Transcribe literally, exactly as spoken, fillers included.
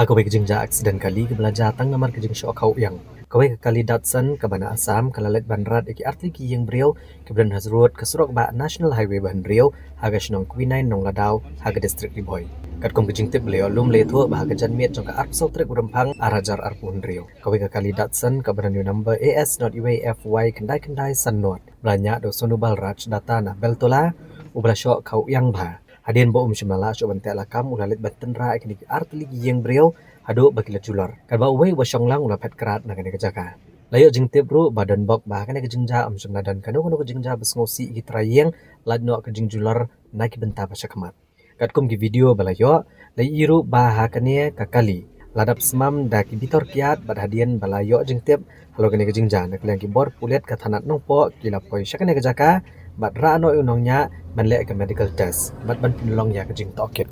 Ha kawei ka jingjia aksiden kali kaba la jia tang namar ka jingshoh khaw iang, kawei ka kali Datsun kaba na Assam ka la leit ban rat ïa ki artylli ki ïing briew kiba don ha rud ka surok bah National Highway ba hynriew ha ka shnong Kwinain Nongladaw ha ka district Ri Bhoi. Katkum ka jingtip ba la ïoh lum, la ïathuh ba ha ka janmiet jong ka arphew saw tarik u Rymphang ar hajar arphew hynriew, kawei ka kali Datsun kaba don ïa u number A S dot U A F Y khyndai khyndai san nod ba la ñiah da u Sonu Balraj Datta na Beltola, uba la shoh khaw iang bha. Hadien ba um shym la lah shuh ban teh lakam, u la leit ban tynrah ïa kine ki artylli ki ïing briew haduh ba ki la julor, katba uwei uba shong lang u la phet krad na kane ka jaka. La ïoh jingtip ruh ba don bok ba ha kane ka jingjia ym shym la don kano kano ka jingjia ba sngewsih ïa ki trai ïing, lait noh ka jingjulor na ki bynta ba shakhmat. Katkum ki video ba la ïoh, la ïohi ruh ba ha kane ka kali la dap smam da ki bitor kiad, bad hadien ba la ïoh jingtip halor kane ka jingjia, na ka liang ki bor pulit ka thanat Nongpoh ki la poi sha kane ka jaka bad rah noh ïa u nongñiah ban leh ka medical test bad ban pynlong ïa ka jingtohkit.